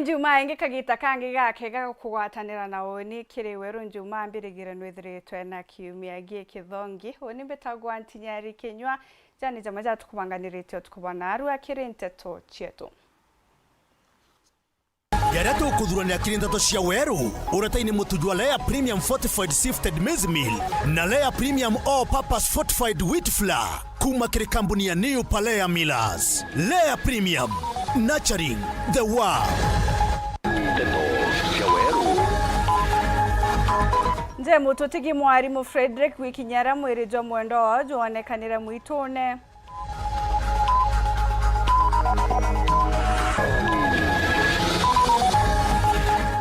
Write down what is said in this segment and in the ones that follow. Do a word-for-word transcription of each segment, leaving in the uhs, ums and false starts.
Njumaa ingi, kagita kangi gakega ga kugwatanira na uuni kiri weru. Njumaa mbirigire nwithiritwe na kiumia gikithongi. Uuni mbitagwa Ntinyari Kinyua. Jani jama ja tukubanganirite utuku bwa naarua kiri nteto cietu. Jaria tukuthuranira kiri nteto cia weru, uretaini mutu jwa Lea Premium Fortified Sifted Maize Meal na Lea Premium All Purpose Fortified Wheat Flour. Kuuma kiri kambuni ya New Palea Millers. Lea Premium, nurturing the world. Nteto cia weru. Nje mututigi mwarimu Frederick gwikinyia aria mwiri jwa mwendwa wao jwonekanire mwitune.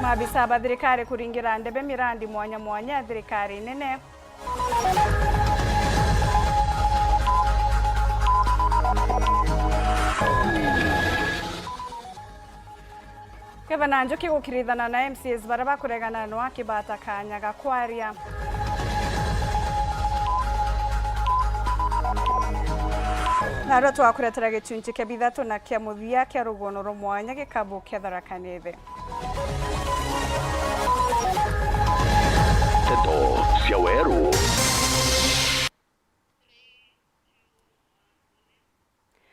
Maabisa ba thirikari kuringira ndebe mirandi mwanya mwanya ya thirikari nene. Gavana Njuki gukirithana na M C As baria bakuregana nwa akibata kanya ga kwaria. Narua twakuretera gicunci kia bithatu na kia muthia kia rugono rwa mwanya gikabu kia Tharaka Nithi. Nteto cia weru.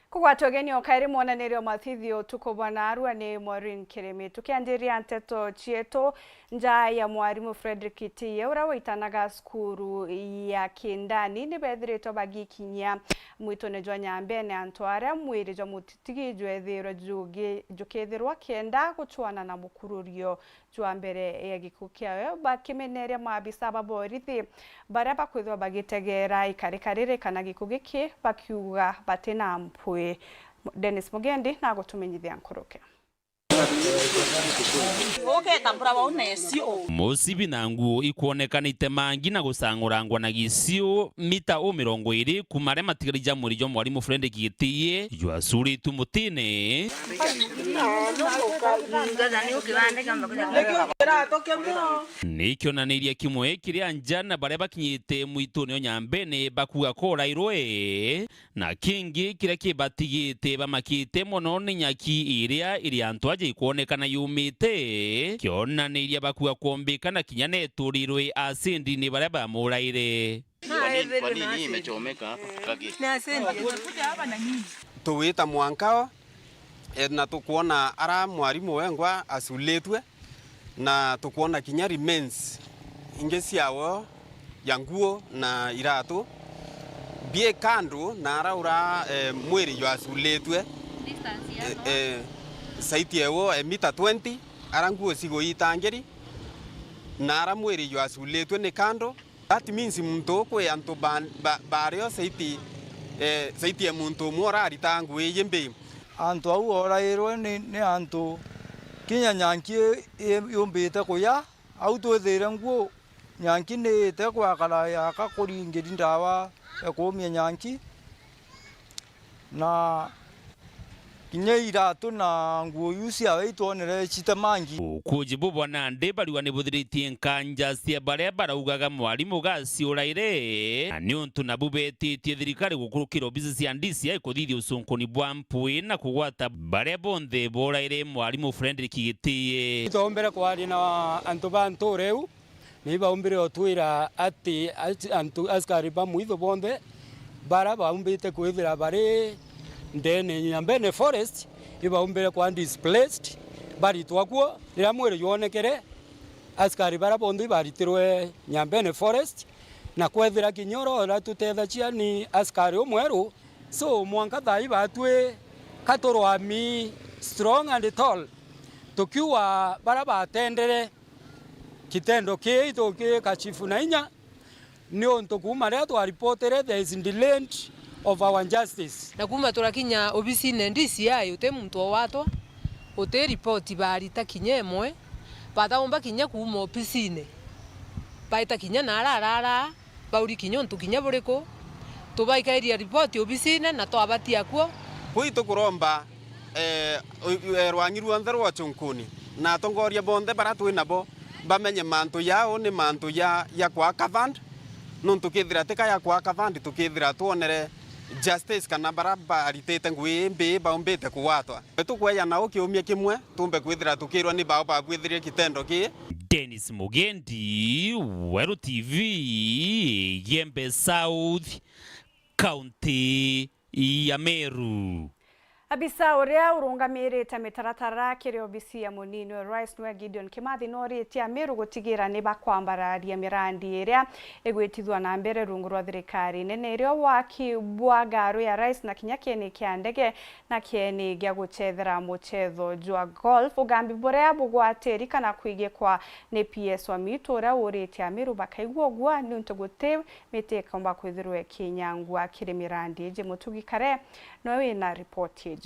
Kugwatwa ugeni o kairi mwonanirio mathithio utuku bwa naarua ni Maureen Kirimi. Tukianjiria nteto cietu, nja ya mwarimu Frederick Kitiye, uria waitanaga cukuru ya Kindani, ni bethiritwe bagikinyia mwitune jwa Nyambene, antu aria mwiri jwa mutitigi jwethirwe jugi-, jukithirwa kenda gucwana na mukururio jwa mbere ya gikuu kiawe, bakimeneria maabisa ba borithi baria bakwithirwa bagitegeera ikarika riri kana gikuu giki, bakiuga batina mpwi. Dennis Mugendi nagutumenyithia nkuruki. Musibi na nguo ikwonekanite mangi na gucang'urangwa na giciu mita u mirongo iri kuuma aria matigari ja mwiri jwa mwarimu Frederick Gitiye jwacuritue mutine. Ni kionaniria kimwe kiria njana baria bakinyite mwitune o Nyambene bakuuga korairwe, na kingi kiria kibatigite bamakite mono ni nyaki iria iri antu aja ikwonekana yumite, kionaniria bakuuga kwombika na kinya neturirwe acindi ni baria bamuraire. Kwa nini, kwa nini hii imechomeka hapa? Tugwita mwanka o, e, na tukwona ara mwarimu wengwa aculitue, na tukwona kinya remains ingi ciawo ya nguo na iratu bi kando na ara ura, e, mwiri jwaculitue. E, e, saiti ewo, e, mita twenty, ara nguo cigwitangiri, na ara mwiri jwaculitue ni kando. That means muntu u kwi antu ba, ba, bario saiti, eh, saiti e muntu umwe urarita ngugi iji mbi. Antu au orairwe ni, ni antu kinya nyanki i, i, yumbite kuya, au twithire nguo, nyanki ni ite kwakara yaka kuringiri ndawa ya kuumia nyanki. Na kinya iratu na nguo iu ciawe itwonere cite mangi. Ukuuji bubu nandi bariuga ni buthiritie nkanja cia baria baraugaga mwarimu gaciuraire, na niuntu nabu betitie thirikari gukurukira obisi cia D C I kuthithia ucunkuni bwa mpwi na kugwata baria bonthe boraire mwarimu Frederick Gitiye. Itwombere kwaria na antu ba ntuura iu, ni baumbire utwira ati as-, antu, askari ba mwitho bonthe bara baumbite kwithira bari ndene ya Nyambene Forest, ibaumbire kwa displaced, baritwa kuo. Riria mwiri jwonekere, askari bara bonthe ibaritirwe Nyambene Forest, na kwethira kinya urora tutethagia ni askari umweru, so mwanka thaa ii batwi ka turwami strong and tall, tukiuga bara batendere kitendo kii itukiika chifu na inya, niuntu kuuma riria twaripotere there is delayed of our justice. Na kuuma turakinya obisine D C I, uti muntu owatwa, uti ripoti barita kinya imwe, bataumba kinya kuuma obisine, baita kinya na ara arara, bauri kinya untu kinya buriku, tubaikairia ripoti obisine na twabatia kuo. Kwi tukuromba, eh, u-, eh, rwangi rwonthe rwa uchunkuni na atongoria bonthe bara twi nabo bamenye mantu jau ni mantu ja, ja kwaa covered, nuntu kethira tika ja kwaa covered, tukethira twonere Justice kana bara baritite ngui ii mbii baumbite kugwatwa. Ni tukweja nao kiumia kimwe, tumbe kwithira tukirwa ni bao babwithirie kitendo kii. Dennis Mugendi, Weru T V, Igembe South, County ya Meru. Abisa uria urungamirite mitaratara kiri obisi ya munini wa rais niwe Gideon Kimathi noritie Amiru gutigira ni bakwambararia mirandi iria igwitithwa na mbere rungu rwa thirikari nene irio waki bwa ngaru ya rais na kinya kieni kia ndege na kieni gia gucethera mucetho jwa golf. Ugambi buria bugwatiri kana kwigikwa ni P S wa Mitu uria uritie Amiru bakaigua ugua niuntu guti miti ikomba kwithirwa ikinyangua kiri mirandi iji. Mutugi Kare noe wina ripoti iji.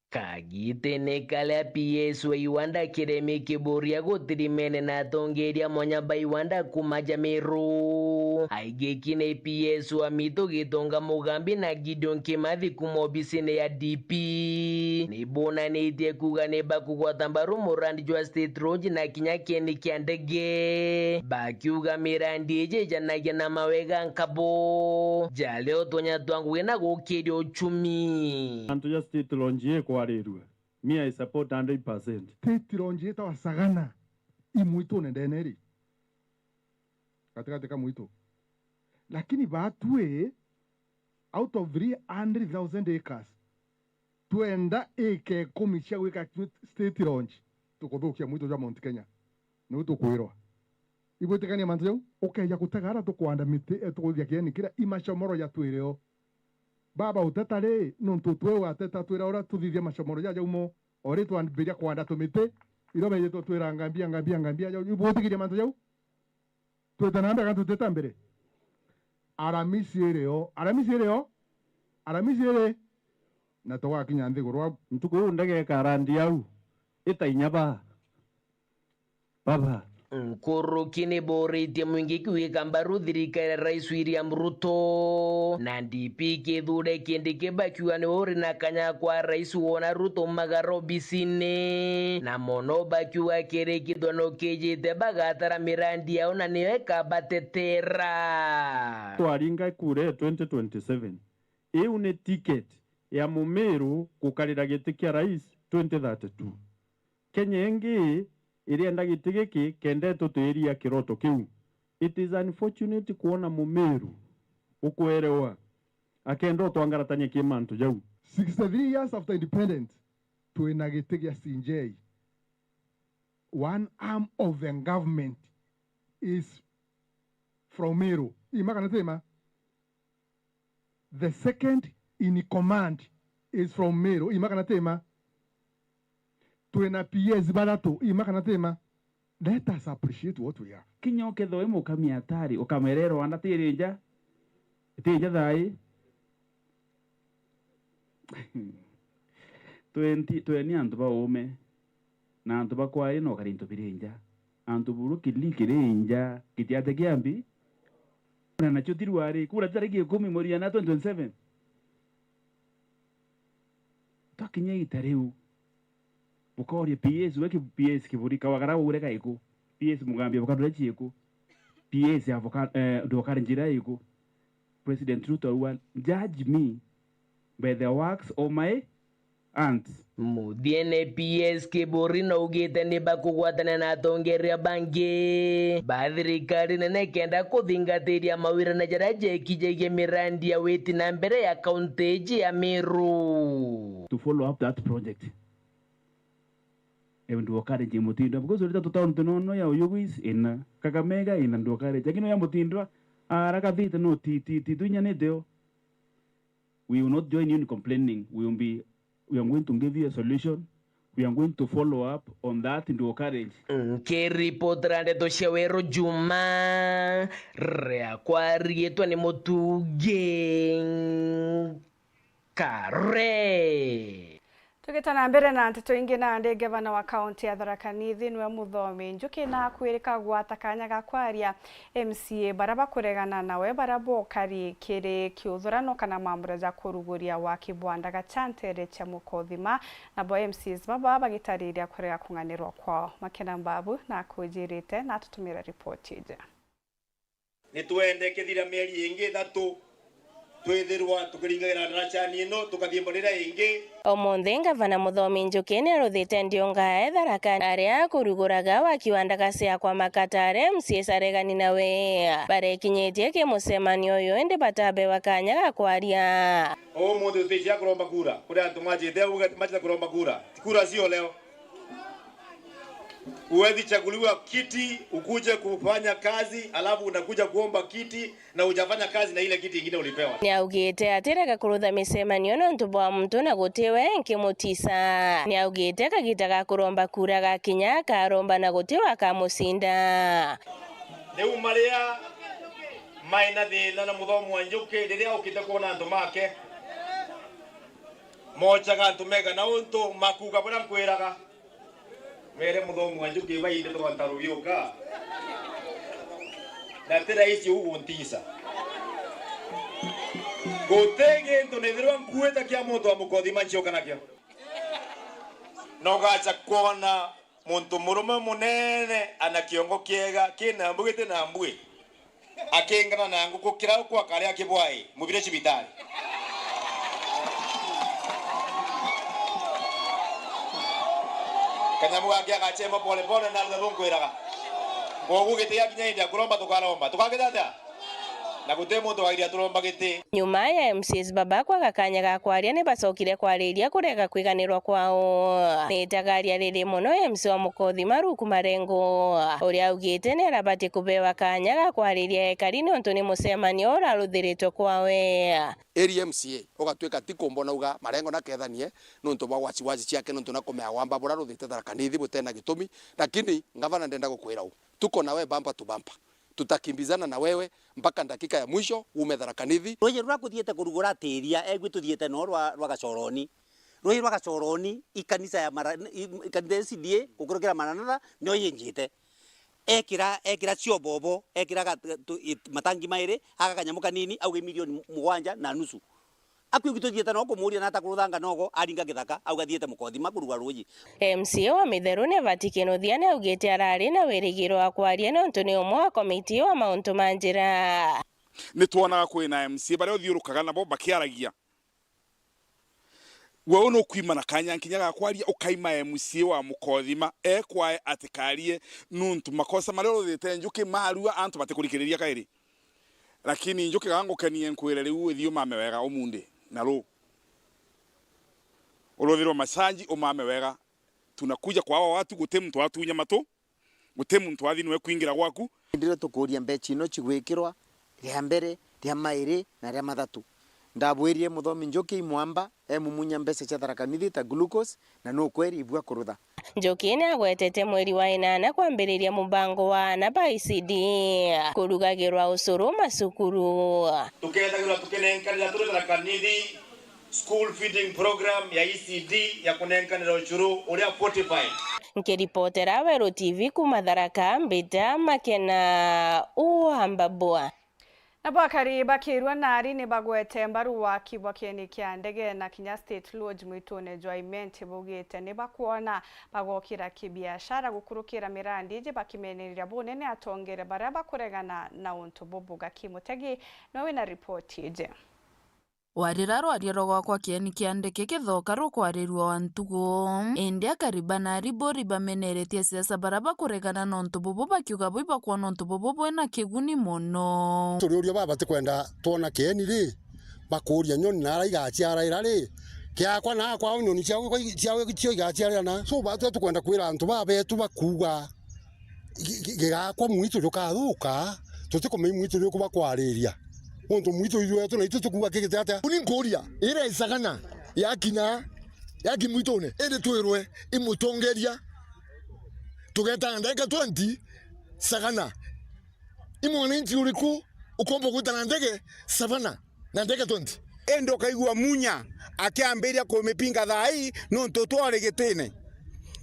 Kagitene karia P S wa Iwanda Kiremi Kiburia gutirimene na atongeria mwanya ba Iwanda kuma ja Meru, aigiki ni P S wa Mitu Gitonga Mugambi na Gideon Kimathi kuma obisine ya D P, ni bonanitie kuuga ni bakugwata mbaru murandi jwa State Lodge na kinya kieni kia ndege, bakiuga mirandi iji ijanagia na mawega nkabo jaria utonya twa ngugi na gukiria uchumi. Antu ja State Lodge ikwarirue, me I support hundred percent. State Lodge itawa Sagana, i mwitune ndene ri, gatigati ka mwitu, lakini batwi out of three hundred thousand acres, twenda ika ikumi cia gwika State Lodge, tukuthukia mwitu jwa Mount Kenya. Niu tukwirwa. Ibwitikania mantu jau? Ukeja gutega ara tukwanda miti, eh, tukuthia kieni kiria i macomoro ja twireo. Baba uteta ri, nontu twe wateta twira uria tuthithia macomoro jaja umo, o ri twambiria kwanda tumiti, irio bejitwe twira ngambia, ngambia, ngambia jau. Ibwitikiria mantu jau? Twite na mbere kana tutite mbere? Aramisi iri o, Aramisi iri o, Aramisi iri, na tugakinya nthiguru au. Ntuku iu ndege ikarandi au, ita inya ba, baba. Nkuruki ni buritie mwingi gwika mbaru thirikari ya Rais William Ruto, na D P Kithure Kindiki bakiuga ni uri na kanya kwa Rais wona Ruto magara obisine, na mono bakiuga kiri kithurano kijite bagatara mirandi yao na niyo ikabatetera. Twaringa kura ya twenty twenty-seven, iu ni ticket ya Mumiru gukarira giti kia Rais twenty thirty-two. Kenya ingi irienda giti giki kenda itutiiria kiroto kiu. It is unfortunate kwona Mumiru ukwerewa akenda utwangaratania ki mantu jau. Sixty-three years after independence, twina giti gia C J. One arm of the government is from Meru. Ima kana tima? The second in command is from Meru. Ima kana tima? Twina P S bathatu. Ima kana tima? Let us appreciate what we have. Kinya ukethwa wi mukami atari, ukamera irwanda tiri nja, iti nja thai. Twenti-, tweni antu ba uume, na antu ba kwari no kari into biri nja. Antu buru kili kiri nja, kitiate kiambi. Na nacio tirwari, kura titari giikumi mweri ya na twenty twenty-seven. Twakinya ita riu, bukooria P S, we ki-, P S Kiburi, kawagara ugure kaiku? P S Mugambi, avocado iria ciiku? P S avoca-, eh, ndwakari njira iku? President Ruto auga, "Judge me by the works of my hands." Muthiene P S Kiburi naugite ni bakugwatana na atongeria bangi ba thirikari nene kenda kuthingatiria mawirane jaria jekijagia mirandi ya witi na mbere ya kaunti iji ya Meru. To follow up that project. Ewe ndwakari nje mutindo, because urita tu town tunono ya Oyugis ina, Kakamega ina ndwakari, lakini ya mutindo ara kathite no ti, ti, ti, tuinyanite o. We will not join you in complaining. We will be, we are going to give you a solution. We are going to follow up on that ndwakari. Nkiripotera ndeto cia Weru Juma, riakwa riitwa ni Mutugi Kare. Tugita na mbere na nteto ingi, nandi ngavana wa kaunti ya Tharaka Nithi niwe Muthomi Njuki na akwirika gwata kanya ga kwaria M C A baria bakuregana nawe baria bokari kiri kiuthurano kana mambura ja kuruguria waki bwa ndaga cha ntere cha Mukothima, nabo M C As baba bagitariria kurega kung'anirwa kwao. Makena Mbabu na akujirite na atutumira ripoti iji. Nitwende kithira mieri ingi ithatu twithirwa tukiringagira ndaracani ino, tukathii mbarira ingi. Umuthi, Ngavana Muthomi Njuki niaruthite ndiunga ya Tharaka aria akuruguraga waki wa ndagaca ya kwa Makata aria M C As aregani nawe barekinyitie ki mucemanio uyu, indi batabewa kanya ga kwaria. Umuthi tuticia kuromba kura kuri antu majite au, machita kuromba kura. Kura sio leo. Huwezi chaguliwa kiti, ukuje kufanya kazi, alafu unakuja kuomba kiti na hujafanya kazi na ile kiti ingine ulipewa. Niaugite atirega kurutha micemanio nontu bwa muntu na gutiwe nkimutisa. Niaugite kagita ga kuromba kura gakinya, akaromba na gutiwe akamucinda. Riu maria mai na thina na Muthomi wa Njuki, riria ukite kwona antu make, mochaga antu mega na untu makuga buria nkwiraga. Mere Muthomi wa Njuki bainde twantaru biuka. Na ti rahisi uu guntisa. Guti gintu nithirwa nkuite kia muntu wa Mukothima nchoka nakio. Na ugacha kwona muntu murume munene ana kiongo kiega, kina mbu giti na mbui. Akingana na nguku kira uku akaria kibwai, mubire cibitari. Kanyamu gake agachema pole pole na rutha runkwiraga. Kogu giti giakinya indi ya kuromba tukaromba. Tukagita atia? Na guti muntu wairia turomba giti. Nyuma ya M C As baba kwaga kanya ga kwaria, ni bacokire kwariria kurega kwiganirwa kwao. Ni itagaria riri mono M C A wa Mukothima Ruku Marengo, uria augite ni arabati kubewa kanya ga kwariria ekari niuntu ni mucemanio uraruthiritwe kwawe. Eri M C A ugatwika ti kumbona uga Marengo na kethanie niuntu bwa wachiwachi ciake niuntu na kumea wamba bura ruthite Tharaka Nithi butena gitumi, lakini ngavana ndenda gukwira u, tuko na we bumper to bumper. Tutakimbizana na wewe mpaka dakika ya mwisho uume Tharaka Nithi. Ruuji ruria kuthiite kurugura atiria, egwi tuthiite noo rwa, rwa Gacoroni. Ruuji rwa Gacoroni, ikanisa ya mara-, i-, ikanisa ya C D A gukurukira Maranatha nio yinjite. Ekira, ekira ciobobo, ekira ga-, tu-, it-, matangi mairi, aga kanyamu kanini, auge milioni mugwanja na nusu. Akui gwitũ thiete no kumuuria na atakuruthanga nogo, aringa githaka, auga thiete Mukothima kuruga ruuji. M C A wa Mitheru ni Vatikin Uthia ni augite arari na wirigiro wa kwaria nontu ni umwe wa komiti wa mauntu ma njira. Ni twonaga kwina M C A baria uthiurukaga nabo bakiaragia. We uu nukwima na kanya nkinya ga kwaria, ukaima M C A wa Mukothima ekwae atikarie nuntu makosa maria uruthite Njuki marua antu batikurikiriria kairi. Lakini Njuki, ga ngukenie nkwire riu, ithi umame wega umundi na ruu. Uruthirwe masaji, umame wega. Tunakuja kwa hawa watu, guti muntu watunya matu, guti muntu wathi niwe kwingira gwaku. Ndire tukuuria mbecha ino cigwikirwa ria mbere, ria mairi na ria mathatu. Ndabwirie Muthomi Njuki imwamba, emumunya mbecha cia Tharaka Nithi ta glucose, na nukweri ibua kurutha. Njuki ni agwetete mweri wa inana kwambiriria mubango wa aana ba E C D kurugagirwa ucuru macukuru. Tukethagirwa tukinenkanira turi Tharaka Nithi school feeding program ya E C D ya kunenkanira ucuru uria fortified. Nkiripotera Weru T V kuuma Tharaka, mbita Makena wa Mbabua. Nabo akari ba Kirua nari ni bagwete mbaru waki bwa kieni kia ndege na kinya State Lodge mwitune jwa Imenti, baugite ni bakwona bagokira kibiashara gukurukira mirandi iji, bakimenereria bunene atongere baria bakuregana na untu bubu. Gaki Mutegi nowe na ripoti iji. Warira rwaria rwa gwakwa kieni kia ndege kithoka rukwarirua wa ntugo. Indi akari ba nari bori bameneretie siasa baria bakuregana na untu bubu, bakiuga bwi bakwona untu bubu bwina kiguni mono. Turiuria baba tikwenda twona kieni ri, bakuuria nyoni nara igaciaraira ri, kiakwa na kwao nyoni ciao, ciao cio igaciarira na. So batwe tukwenda kwira antu babetu bakuuga gi-, gi-, gigakwa mwitu jukathuka, tutikumenya mwitu juku bakwariria. Untu mwitu ijwetu na itu tukuuga kigite atia? Uni nkuuria, ira isagana yakinya, yaki mwitune, indi twirwe imutongeria, tugeta ndagika twenty sagana. I mwananchi uriku ukomba gwita na ndege savana na ndege twenty? Indi ukaigua Munya akiambiria kumipinga thaa ii nontu twari gitine.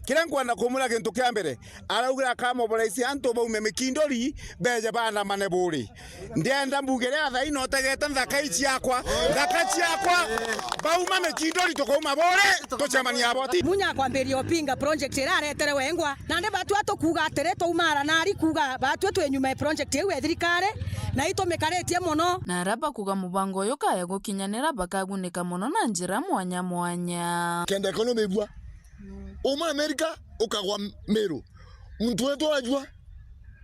Kiria nkwenda kumwira, gintu kia mbere, araugira akamobilize antu baume Mikinduri, beje baandamane Buuri. Ndienda mbuge ria thaino utegete nthaka ii ciakwa, nthaka ciakwa, bauma Mikinduri, tukauma Buuri, tucemania Aboti. Munya akwambiria upinga project iria aretere wengwa. Nandi batwi tukuuga atiri, twaumara nari kuuga batwi twi nyuma ya project iu ya thirikari, na itumikaritie mono. Na aria bakuuga mubango uyu ukaya gukinyanira bakagunika mono na njira mwanya mwanya. Kenda economy ibua. Uma Amerika, ukagwa Meru. Muntu wetu ajua,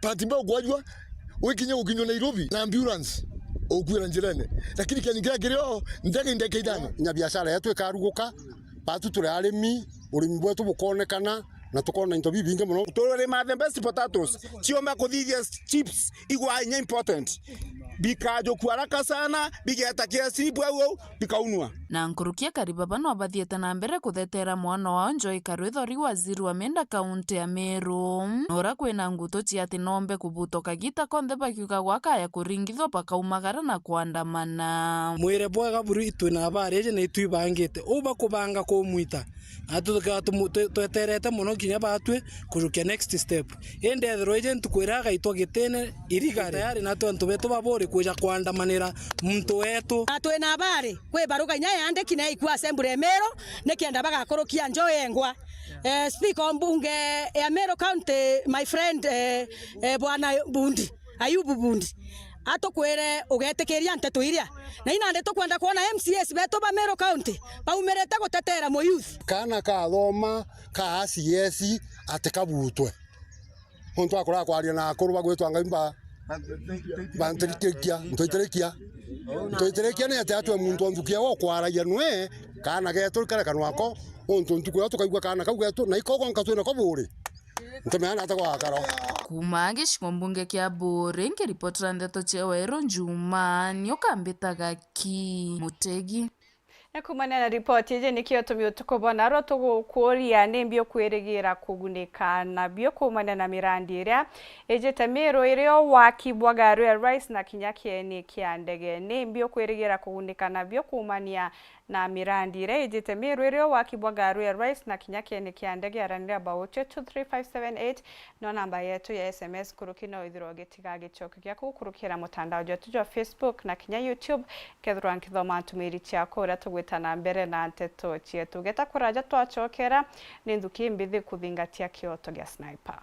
bahati mbaya ukwajua, wikinya gukinywa Nairobi na ambulance, ukuira njirene. Lakini kianyu kiria kiri o, ndege ndeke ithano. Nya biashara yetu ikaruguka, batu turi arimi, urimi bwetu bukonekana, na tukona into bibingi mono. Turima the best potatoes, ciomba kuthithia chips, igwa inya important. Bikajukua haraka sana, bigeta K S E bweu, bikaunwa. Na nkuruki akari baba no bathiete na mbere kuthetera mwana wao Joy Karwithori, waziri wa mienda kaunti ya Meru, na uria kwina ngutu cia ati nombe kubutwa kagita konthe bakiuga gwakaya kuringithwa bakaumagara na kuandamana. Mwire bwega buru itwi na abari iji na itwi bangite. Uu bakubanga kumwita. Na tukeethirwa tumu-, twe-, tweterete mono kinya batwi kujukia next step. Indi ethirwa iji ntuku iria agaitwa gitine irigari, tayari natwe antu betu ba Buuri kwija kuandamanira muntu wetu. Na twina abari kwi baruga inya yandiki na ikua assembly ya Meru, nikenda bagakurukia Joy engwa. Eh, speaker o mbunge ya Meru County, my friend, eh, eh, bwana Bundi. Ayubu Bundi, atukwire ugetikiria nteto iria. Na inandi tukwenda kwona M C As betu ba Meru County baumirite gutetera mu youth. Kaana kathoma ka C S atikabutwe. Untu akura kwaria na akuru bagwitwa Ngai mba-, bantirikia, ntoitirikia. Ntoitirikia ni ati atwe muntu o nthuki ewe ukwaragia nwe kaana getu kare kanwa ko, untu ntuku io tukaigua kaana kau getu, na iko gonka twina ko Buuri. Ntumea na ata gwakara. Kuuma gicigo mbunge kia Buuri, nkiripotera ndeto cia Weru Njuma, ni ukambitaga ki Mutegi. Na kuumania na ripoti iji, nikio tumi utuku bwa narua tugukuria, ni mbi ukwirigira kugunika nabio kuumania na mirandi iria ijite Meru, irio waki bwa garu ya rais na kinya kieni kia ndege. Ni mbi ukwirigira kugunika nabio kuumania na mirandi iria ijite Meru, irio waki bwa garu ya rais na kinya kieni kia ndege. Aranira about two three five seven eight, no namba yetu ya S M S. Nkuruki no ithirwa ugitiga gicokio giaku kurukira mutandao jwetu jwa Facebook na kinya YouTube. Kethirwa nkithoma ntumiri ciaku uria tugwita na mbere na nteto cietu. Geta kuraja twacokera, ni nthuki mbithi kuthingatia kioto gia Sniper.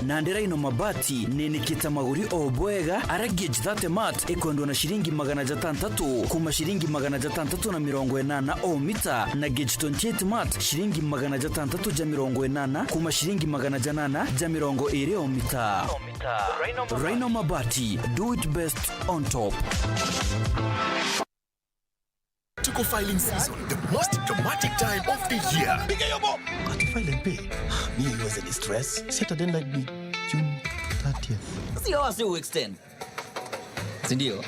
Nandi Rhino Mabati ninikite maguri o bwega, aria gauge thirty mat ikwendwa na ciringi magana jatantatu kuma ciringi magana jatantatu na mirongo inana o mita, na gauge twenty-eight mat ciringi magana jatantatu ja mirongo inana kuma ciringi magana janana ja mirongo iri o mita. Rhino Mabati, do it best on top. Tuko filing season, the most dramatic time of the year. Piga hiyo bo. Ati file and pay. Mi hiyo ni stress. Saturday night ni June thirtieth. Sio wasi u extend. Si ndio?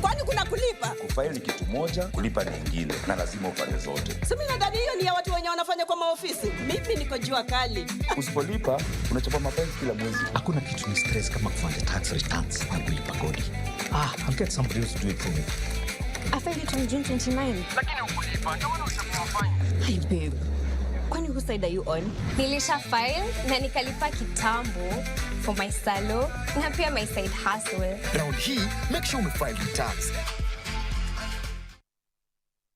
Kwani kuna kulipa? Kufile ni kitu moja, kulipa ni ingine, na lazima ufanye zote. Si mimi nadhani hiyo ni ya watu wenye wanafanya kwa maofisi. Mimi niko jua kali. Usipolipa, unachapa mapenzi kila mwezi. Hakuna kitu ni stress kama kufanya tax returns na kulipa kodi. Ah, I'll get somebody else to do it for me. I filed it on June twenty-ninth. Lakini hukulipa, ndio maana ulichapwa fine. Hi babe. Kwani whose side are you on? Nilisha file na nikalipa kitambo for my salon na pia my side hustle. Round hii, make sure umefile returns.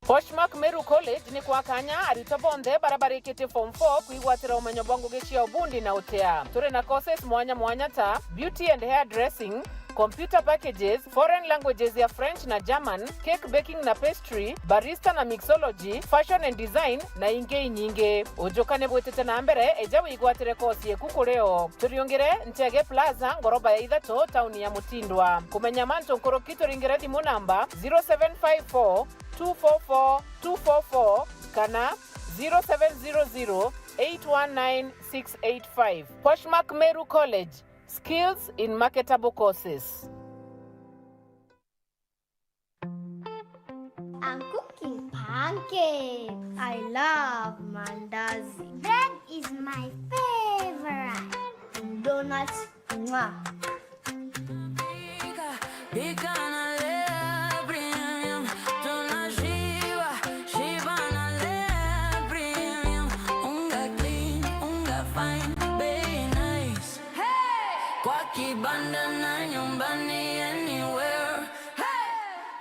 Poshmark Meru College ni kwa kanya aritwa bonthe baria barikitie form four kwigwatira umenyo bwa ngugi cia ubundi na utea. Turi na courses mwanya mwanya ta beauty and hair dressing, computer packages, foreign languages ya French na German, cake baking na pastry, barista na mixology, fashion and design, na ingi inyingi. Ujuka ni bwitite na mbere, eja wigwatire course yeku kuri o. Turiungire Nchege Plaza, ngoroba ya ithatu, tauni ya Mutindwa. Kumenya mantu nkuruki, turingire thimu namba zero seven five four two four four two four four kana zero seven zero zero eight one nine six eight five. Poshmark Meru College, skills in marketable courses. I'm cooking pancakes. I love mandazi. Bread is my favorite. And donuts, mwah. Pika, pika na Lea Premium. Tunashiba, shiba na Lea Premium. Unga clean, unga fine, bei nice. Hey! Kwa kibanda na nyumbani, anywhere. Hey!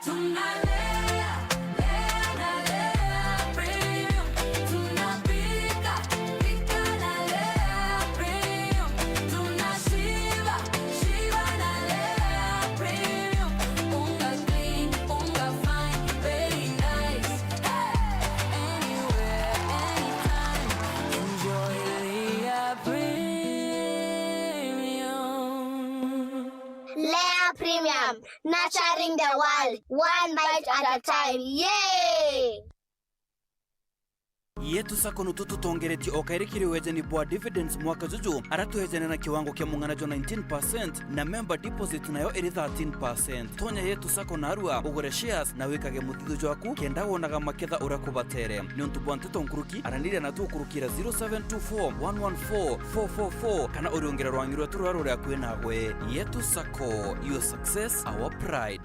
Tunalea, lea na Lea Premium. Tunapika, pika na Lea Premium. Tunashiba, shiba na Lea Premium. Unga clean, unga fine, very nice. Hey! Anywhere, anytime. Enjoy Lea Premium. Lea Premium, nurturing the world, one bite at a time. Yay! Yetu Sacco nutu tutongeretie o kairi kiri wejani bwa dividends mwaka juju, ara twejane na kiwango kia mung'ana jwa nineteen percent, na member deposit nayo iri thirteen percent. Tonya Yetu Sacco narua, ugure shares na wikage muthithu jwaku, kenda wonaga maketha uria kubatere. Niuntu bwa nteto nkuruki, araniria natu ukurukira zero seven two four one one four four four four, kana uriungire rwangi rwetu ruria ruri akui nawe. Yetu Sacco, your success, our pride.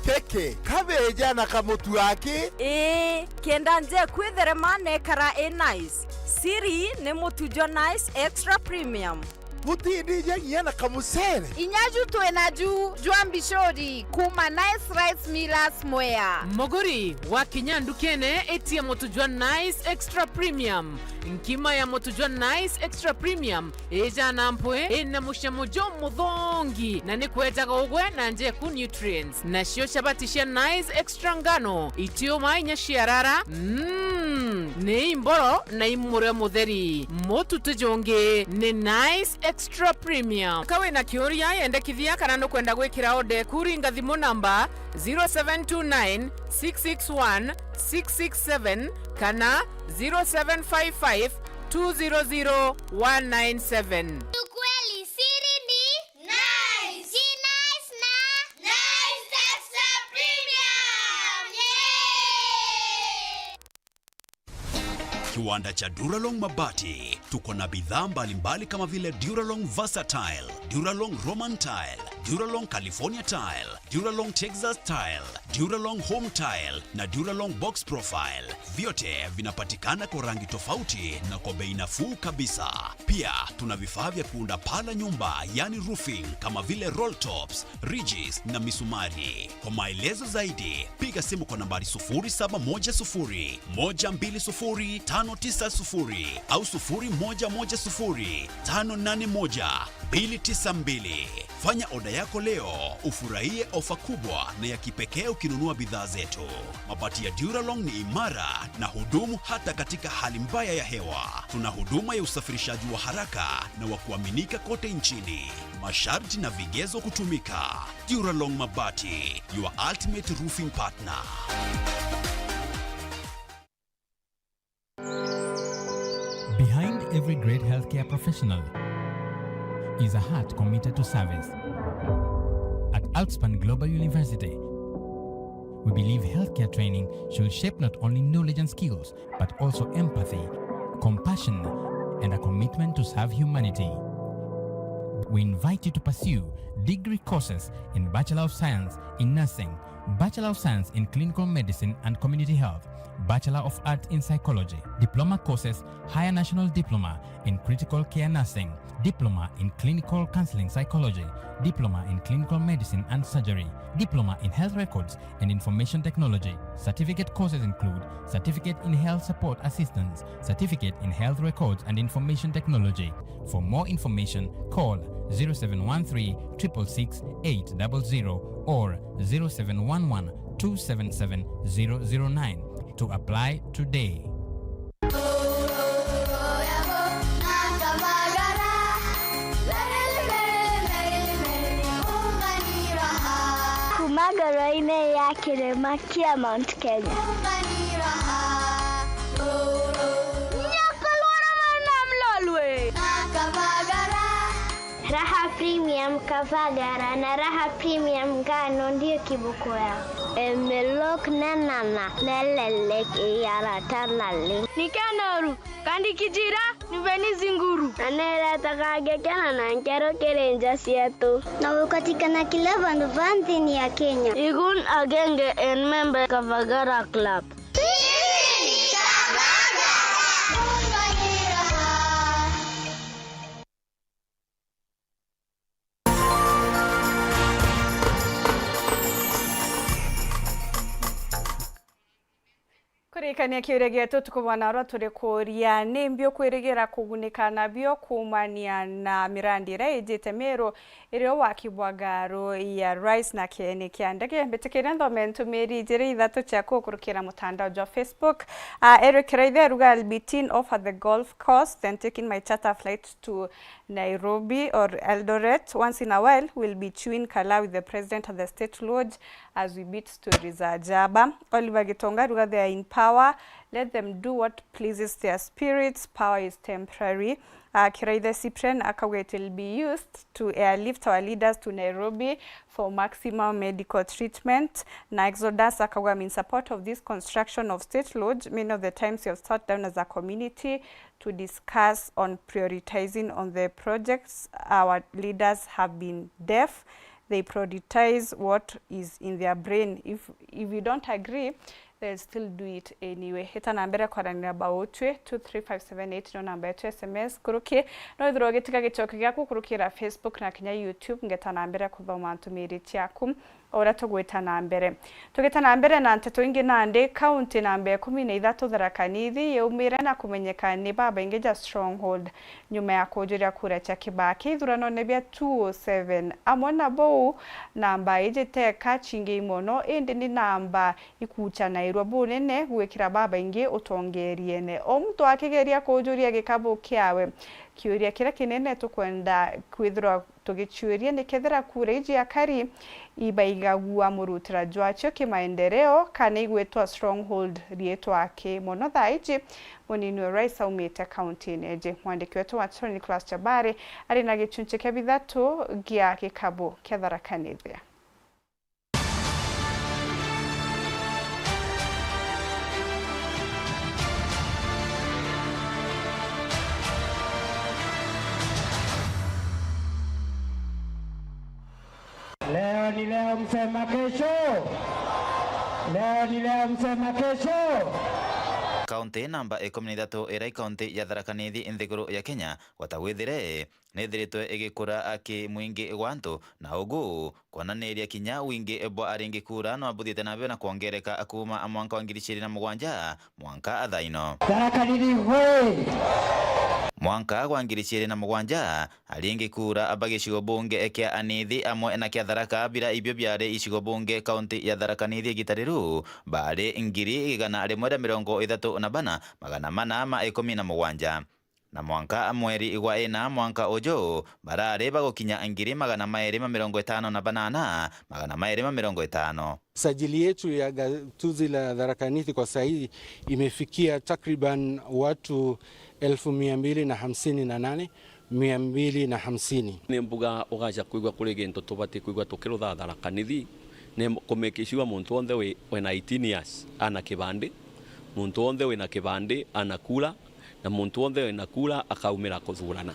Keke, kabeja na kamutu aki. Ii, kenda nje kwitherema nekara i nice. Siri ni mutu jwa Nice Extra Premium. Butindija nginya na kamucere. Inya ju twi naju jwa mbicuri kuma Nice Rice Millers Mwea. Muguri, wakinya ndukene, itia mutu jwa Nice Extra Premium. Nkima ya mutu jwa Nice Extra Premium ijana mpwi, ina mucamo jumuthongi, na ni kwejaga ugwe na njeku nutrients. Nacio chabati cia Nice Extra ngano, itiuma inya ciarara, mm, ni imboro na imurio mutheri. Mutu ti jungi, ni Nice Extra Premium. Ka wina kiuria, yendekithia kana nukwenda gwikira order eku, ringa thimu namba zero seven two nine six six one six six seven kana zero seven five five two zero zero one nine seven. Ukweli siri ni Nice. Ji Nice na Nice Extra Premium. Yay! Kiwanda cha Duralong Mabati. Tuko na bidhaa mbalimbali kama vile Duralong Versatile, Duralong Roman Tile, Duralong California Tile, Duralong Texas Tile, Duralong Home Tile na Duralong Box Profile. Vyote vinapatikana kwa rangi tofauti na kwa bei nafuu kabisa. Pia tuna vifaa vya kuunda paa la nyumba, yani roofing, kama vile roll tops, ridges na misumari. Kwa maelezo zaidi, piga simu kwa nambari sufuri saba moja sufuri, moja mbili sufuri, tano tisa sufuri au sufuri moja moja sufuri, tano nane moja, mbili tisa mbili. Fanya oda yako leo, ufurahie ofa kubwa na ya kipekee ukinunua bidhaa zetu. Mabati ya Duralong ni imara na hudumu hata katika hali mbaya ya hewa. Tuna huduma ya usafirishaji wa haraka na wa kuaminika kote nchini. Masharti na vigezo kutumika. Duralong Mabati, your ultimate roofing partner. Behind every great healthcare professional is a heart committed to service. At Outspan Global University, we believe healthcare training should shape not only knowledge and skills, but also empathy, compassion, and a commitment to serve humanity. We invite you to pursue degree courses in Bachelor of Science in Nursing, Bachelor of Science in Clinical Medicine and Community Health, Bachelor of Arts in Psychology, diploma courses, Higher National Diploma in Critical Care Nursing, Diploma in Clinical Counseling Psychology, Diploma in Clinical Medicine and Surgery, Diploma in Health Records and Information Technology. Certificate courses include Certificate in Health Support Assistance, Certificate in Health Records and Information Technology. For more information, call zero seven one three triple six eight double zero or zero seven one one two seven seven zero zero nine to apply today. Roine ya kirima kia Mount Kenya. Nyakalwara mwana mlolwe. Raha Premium Kavagara na Raha Premium Ngano ndio kiboko yao. Emelok nenana nelelek iyarata nali. Nikenoru. Kandi kijira, niveni zinguru. Na neretaga ngekena na nkero kiri nja cietu. Na gukatikana kila vandu va nthini ya Kenya. Igun agenge en member Kavagara Club. Kurikania kiuria gietu tuku bwana oro turi kuuria, ni mbi ukwirigira kugunika nabio kuumania na mirandi iria ijite mieru, irio waki bwa ngaru ya Rais na kieni kia ndege? Mbitikiria nthome ntumiri ijiri ithatu cia kukurukira mutandao jwa Facebook. Ah, Eric Raithe aruga, "I'll be teen off at the golf course, then taking my charter flight to Nairobi or Eldoret. Once in a while, we'll be chewing kala with the president at the State Lodge as we beat stories za jaba." Oliver Gitonga aruga, "They are in power. Let them do what pleases their spirits. Power is temporary." Uh, Kiraithe Cyprian akauga, "It will be used to airlift our leaders to Nairobi for maximum medical treatment." Na Exodus akauga, "I'm in support of this construction of State Lodge. Many of the times we have sat down as a community to discuss on prioritizing on the projects. Our leaders have been deaf. They prioritize what is in their brain. If, if you don't agree, they'll still do it anyway." Ita na mbere kwaranira bao utwe, two three five seven eight no namba yetu S M S. Kuruki, no ithirwa ugitiga gicokio giaku kurukira Facebook na kinya YouTube, ngeta na mbere kuthoma ntumiri ciaku o uria tugwita na mbere. Tugita na mbere na nteto ingi nandi, kaunti namba ikumi na ithatu Tharaka Nithi yaumire na kumenyeka ni babaingi ja stronghold nyuma ya kujuria kura cia kibaa kia ithuranone bia two oh seven. Amwe na bou, namba iji teka cingi mono, indi ni namba ikuchanairwa bunene gwikira babaingi utongeriene. O muntu akigeria kujuria gikabu kiawe. Kiuria kiria kinene tukwenda kwithirwa tugiciuria ni kethira kura iji akari ibaigagua murutira jwacio kimaendeleo kana igwitwa stronghold riitwa ki mono thaa iji. Munini wa Rais aumite kauntine iji. Mwandiki wetu wa Toro Nicholas Chabari ari na gichunchi kia bithatu gia gikabu kia Tharaka Nithi. Leo ni leo, msema kesho. Leo ni leo, msema kesho. Kaunti namba ikumi na ithatu iria i kaunti ya Tharaka Nithi nthiguru ya Kenya, gwata gwithire nithiritwe igikura ki mwingi gwa antu, na ugu kwonaniria kinya wingi bwa aringi kura no buthiite nabio na kwongereka kuuma mwanka wa ngiri ciiri na mugwanja mwanka thaa ino. Tharaka Nithi hoi! Mwanka gwa ngiri ciiri na mugwanja, aringi kura ba gicigo bunge kia Anithi amwe na kia Tharaka, bira ibio biari icigo bunge kaunti ya Tharaka Nithi igita riru, baari ngiri igana rimwe ria mirongo ithatu na bana, magana mana ma ikumi na mugwanja. Na mwanka mweri gwa ina mwanka uju, barari bagukinya ngiri magana mairi ma mirongo itano na banana, magana mairi ma mirongo itano. Sajili yetu ya gatuzi la Tharaka Nithi kwa sahii imefikia takriban watu elfu mia mbili na hamsini na nane, mia mbili na hamsini. Ni mbuga ugaca kwigua kuri gintu tubati kwigua tukirutha Tharaka Nithi, ni kumake sure muntu wonthe wi, wina eighteen years ana kibandi, muntu wonthe wina kibandi ana kura, na muntu wonthe wina kura akaumira kuthurana,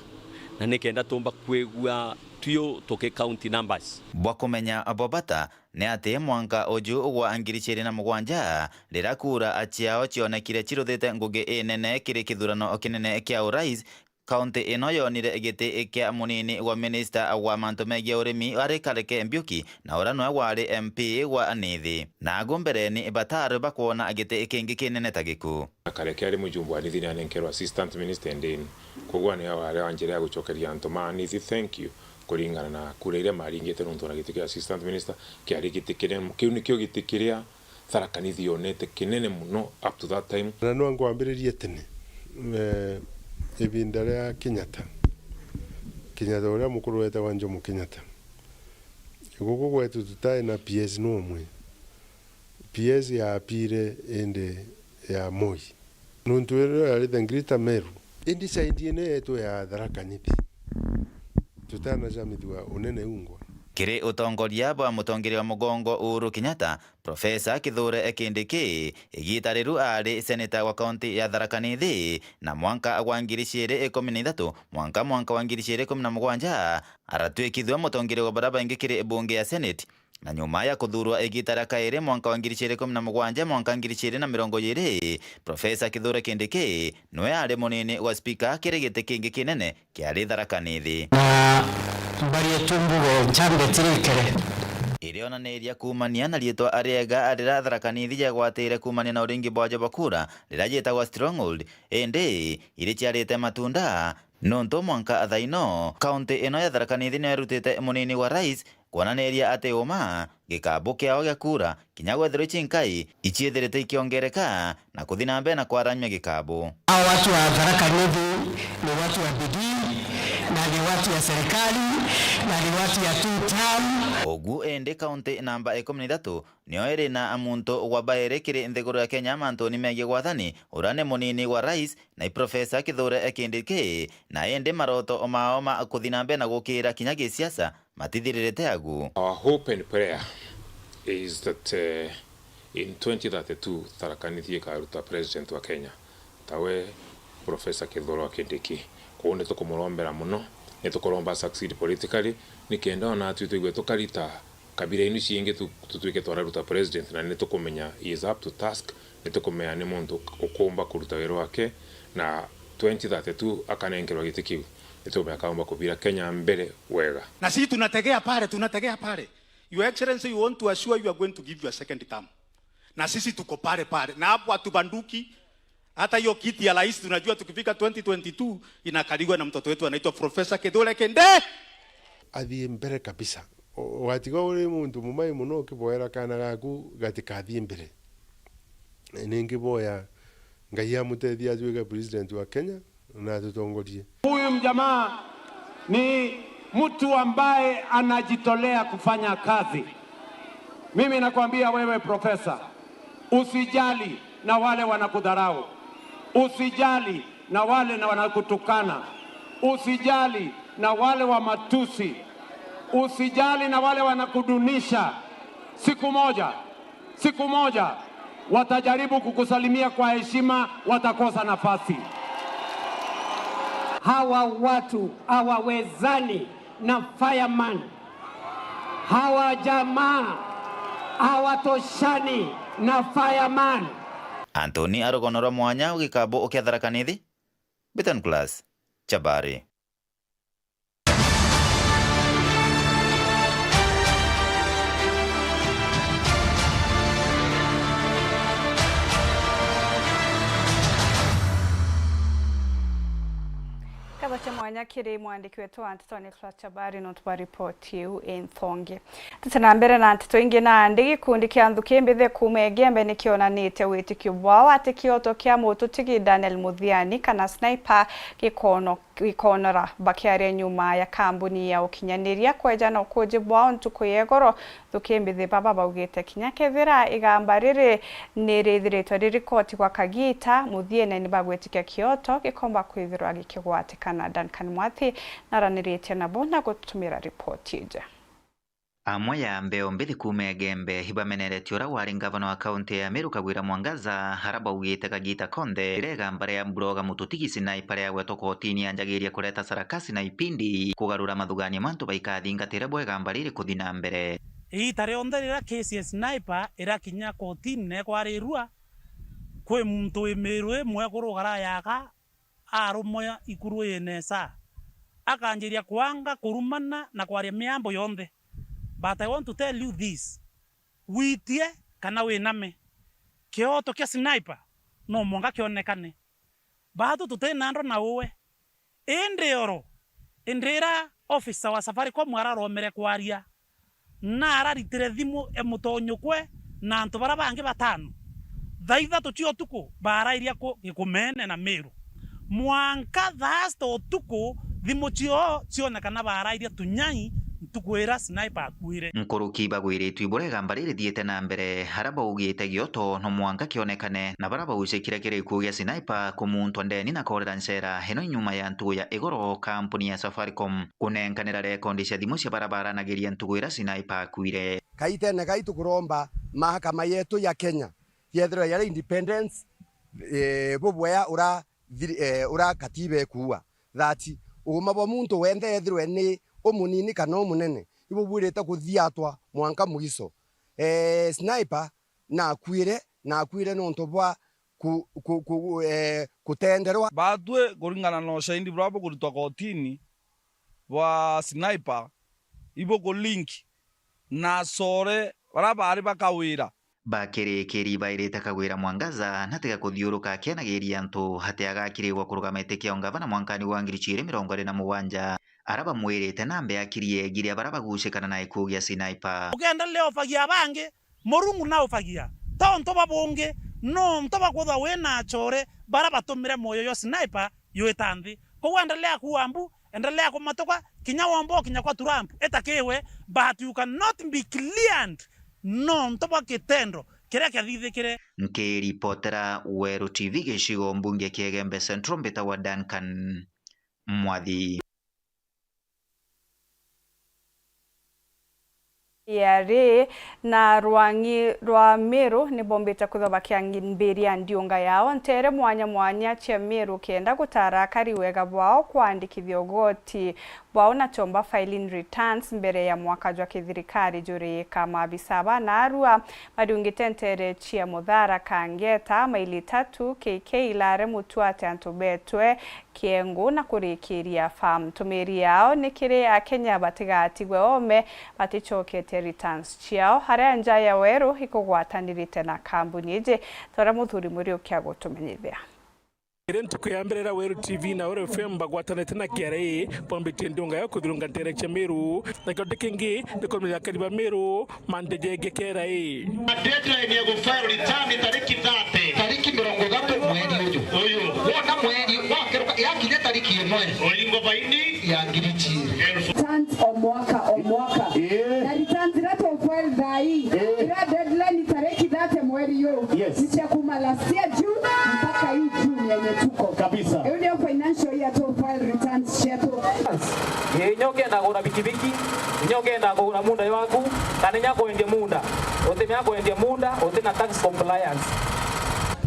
na nikenda tumba kwigua twiu tuki count numbers. Bwa kumenya bwa bata ni ati mwanka uju gwa ngiri ciiri na mugwanja, riria kura ciao cionekire ciruthite ngugi inene kiri kithurano kinene kia urais, kaunti ino yonire giti kia munini wa minista wa mantu megie urimi ari Kareke Mbiuki, na uria nwe wari M P wa Nithi. Nagu mbereni batari bakwona giti kingi kinene ta giku. Kareke ari mujumbe wa Nithi ni anenkerwa assistant minister ndini. Koguo ni wari wa njira ya gucokeria antu ma Nithi thank you kuringana na kura iria maringite nontu na giti kia assistant minister kiari giti kinene. Kiu nikio giti kiria Tharaka Nithi yonete kinene muno up to that time. Na no ngwambiririe tene, eh, ibinda ria Kenyatta. Kenyatta uria mukuru wetagwa Jomo Kenyatta. Guku gwetu tutai na P S no umwe. P S ya Apire indi ya Moi. Nuntu irio yari the Greater Meru. Indi side ino yetu ya Tharaka Nithi. Tutanacamithua unene ungwa. Kiri utongoria bwa mutongeria wa mugongo Uhuru Kenyatta, Profesa Kithure Kindiki, igiita riru aari seneta wa kaunti ya Tharaka Nithi, na mwanka gwa ngiri ciiri ikumi na ithatu mwanka mwanka wa ngiri ciiri ikumi na mugwanja, aratwikithua mutongeria wa baria baingi kiri bunge ya Senate, na nyuma ya kuthuurwa igiita ria kairi mwanka wa ngiri ciiri ikumi na mugwanja mwanka ngiri ciiri na mirongo iiri, Profesa Kithure Kindiki niwe aari munini wa spika kiri giti kingi kinene kiari Tharaka Nithi. Na mbarie tu mbuge ncambe tirikere. Irionaniria kuumania na riitwa ariega arira Tharaka Nithi yagwatire kuumania na uringi bwa jobakura riria yitagwa Stronghold, indi iri ciarite matunda, nontu mwanka thaino kaunti ino ya Tharaka Nithi niyo irutite munini wa rais kwonaniria ati uma gikabu kiao gia kura kinya gwethirwa ici nkai iciithirite ikiongereka na kuthi na mbere na kwaranyia gikabu. Hao watu wa Tharaka Nithi ni watu wa bidii, na ni watu ya serikali, na ni watu ya two term. Ugu indi kaunti namba ikumi na ithatu niyo iri na muntu wa bairi kiri nthiguru ya Kenya mantuni megie gwathani, uria ni munini wa rais, na i Profesa Kithure Kindiki, na indi maroto mao ma kuthi na mbere na gukira kinya gisiasa matithiririte agu. Our hope and prayer is that, eh, in twenty thirty-two, Tharaka Nithi ikaruta president wa Kenya, tawe Professor Kithure Kindiki. Kwou nitukumuromera muno, nitukuromba succeed politically, nikenda ona atwi twigue tukarita kabira inu ciingi tu-, tutwike twararuta president, na nitukumenya he is up to task, nitukumenya ni muntu ukumba kuruta wira wake, na twenty thirty-two akanenkerwa giti kiu. Nitukumenya akaumba kubira Kenya mbere wega. Na sisi tunategea pale, tunategea pale. Your Excellency, we want to assure you are going to give you a second term. Na sisi tuko pale pale. Na hapo hatubanduki. Hata hiyo kiti ya rais tunajua tukifika twenty twenty-two inakaliwa na mtoto wetu anaitwa Professor Kithure Kindiki. Athie mbere kabisa. U-, ugatiga uri muntu mumai muno ukiboera kana gaku gatikathie mbere. Ningiboya Ngai amutethie atuike president wa Kenya na atutongorie. Huyu mjamaa ni mtu ambaye anajitolea kufanya kazi. Mimi nakwambia wewe, Profesa, usijali na wale wanakudharau. Usijali na wale na wanakutukana. Usijali na wale wa matusi. Usijali na wale wanakudunisha. Siku moja, siku moja watajaribu kukusalimia kwa heshima, watakosa nafasi. Hawa watu hawawezani na fireman. Hawa jamaa hawatoshani na fireman. Anthony arugono rwa mwanya ugikabu ukiathara kanithi. Beton Class, Chabari. Nkatho cia mwanya kiri mwandiki wetu wa nteto Nicholas Chabari nontu bwa ripoti iu inthongi. Tuti na mbere na nteto ingi nandi, gikundi kia nthuki mbithi kuuma Igembe nikionanitie witikio bwao ati kioto kia mututigi Daniel Muthiani kana sniper gikono-, gikonora. Bakiaria nyuma ya kambuni ya ukinyaniria kweja na ukuji bwao ntuku ya igoro, nthuki mbithi baba baugite kinya kethira igamba riri nirithiritwe ririkoti gwa kagiita, muthiene nibagwitikia kioto gikomba kwithirwa gikigwatikana. Duncan Mwathi naraniritie nabo na gututumira ripoti iji. Amwe ya mbeo mbithi kuuma Igembe ibameneretie uria wari ngavana wa kaunti ya Meru Kawira Mwangaza, aria baugite kagiita konthe riria igamba ria Buroga Mututigi Sinaipa riagwetwa kotini yanjagiria kureta sarakasi na ipindi kugarura mathuganio mantu baikathingatire bo igamba riri kuthi na mbere. Igiita rionthe riria kesi ya Sniper irakinya kotini na ikwarirua, kwi muntu wi Meru imwekuru ugara yaga arumwa ikuru inesa, akanjiria kwanga, kurumana na kwaria miambo yonthe. But I want to tell you this, witie kana winame, kioto kia Sniper no mwanka kionekane. Baatu tuti na ndwa na uwe. Indi oro, indi ira officer wa Safaricom araromere kwaria, na araritire thimu e mutonyukwe na antu bara bangi batano, thaa ithatu cia utuku baarairia ku Gikumene na Meru. Mwanka thaa sita utuku thimu cioo cionekana baarairia Tunyai, ntuku iria Sniper akuire. Nkuruki bagwiritue bura igamba ririthiite na mbere, aria baugite gioto no mwanka kionekane, na baria baucikire kiri gikuo gia Sniper kumuntwa ndeni na korera ncera ino inyuma ya ntugu ya igoro kampuni ya Safaricom kunenkanira rekondi cia thimu cia baria baranagiria ntugu iria Sniper akuire. Kaitene gai tukuromba mahakama yetu ya Kenya yethirwe yari independence, eh, bubwea ura thiri-, eh, ura katiba ikuuga that uuma bwa muntu wenthe ethirwe ni umunini kana umunene, ibubwirite kuthiatwa mwanka mwiso. Eh, Sniper nakuire, nakuire nontu bwa ku-, ku-, ku-, eh, kutenderwa. Batwi kuringana na ushahidi buria bukuritwa kotini bwa Sniper, ibukulink na acore baria baari ba Kawira. Bakirikiri bairite Kagwira Mwangaza na tiga kuthiuruka akianagiria antu ati agakirigwa kurugama iti kia ungavana mwankani wa ngiri ciiri mirongo iri na mugwanja, aria bamwirite nambe akirie egiria baria bagucikana na gikuu gia Sniper. Ukendelea ufagia bangi, Murungu naufagia tontu bwa bungi, nontu bwa kwithwa wina acore baria batumire mwoyo jwa Sniper jwita nthi. Kou endelea kuua mbu, endelea kumatuka, kinya womba ukinya kwa Trump, ita kiwe, but you cannot be cleared nontu bwa gitendo kiria kiathithikire. Nkiripotera Weru T V gicigo mbunge kia Igembe Central, mbitagwa Duncan Mwathi. Yari na rwang'i rwa Miru ni bombite kwithwa bakiambiria ndiunga yao nteere mwanya mwanya cia Miru kenda gutaara akari wega bwao kwandikithia ugoti bwao na chomba filing returns mbere ya mwaka jwa kithirikari juriika. Maabisa ba naarua bariungite nteere cia Muthara Kangeta, maili tatu, K K Ilare, Mutuate, antu betwe Kiengu na kurikiria fa. Ntumiri yao ni kiri Akenya batigatigwe oome baticoketie returns ciao, aria nja ya Weru ikugwatanirite na kambuni iji, ta uria Muthuri Muriuki agutumenyithia. Iri ntuku ya mbere iria Weru T V na Weru F M bagwatanite na K R A boombitie ndunga ya kuthurunga nteere cia Miru, na kiondo kingi ni kurumiria akari ba Miru manthe jengi K R A. Deadline ya gufile return ni tariki thirty. Tariki mirongo ithatu mweri uyu. Uyu. Wona mweri wakeruka, yakinya tariki imwe. Oingo baini. Ya ngiri ciiri. Elfu. Returns o mwaka, o mwaka. Eh. Na returns iria tufile thaa ii, eh, iria deadline tariki thirty mweri uyu. Yes. Ni cia kuma last year June mpaka hii June yenye tuko. Kabisa. Iu nio financial year tufile returns cietu. Ii, inya ukenda kugura bikibiki, inya ukenda kugura munda jwaku, kana inya kwendia munda, utimenya kwendia munda utina tax compliance.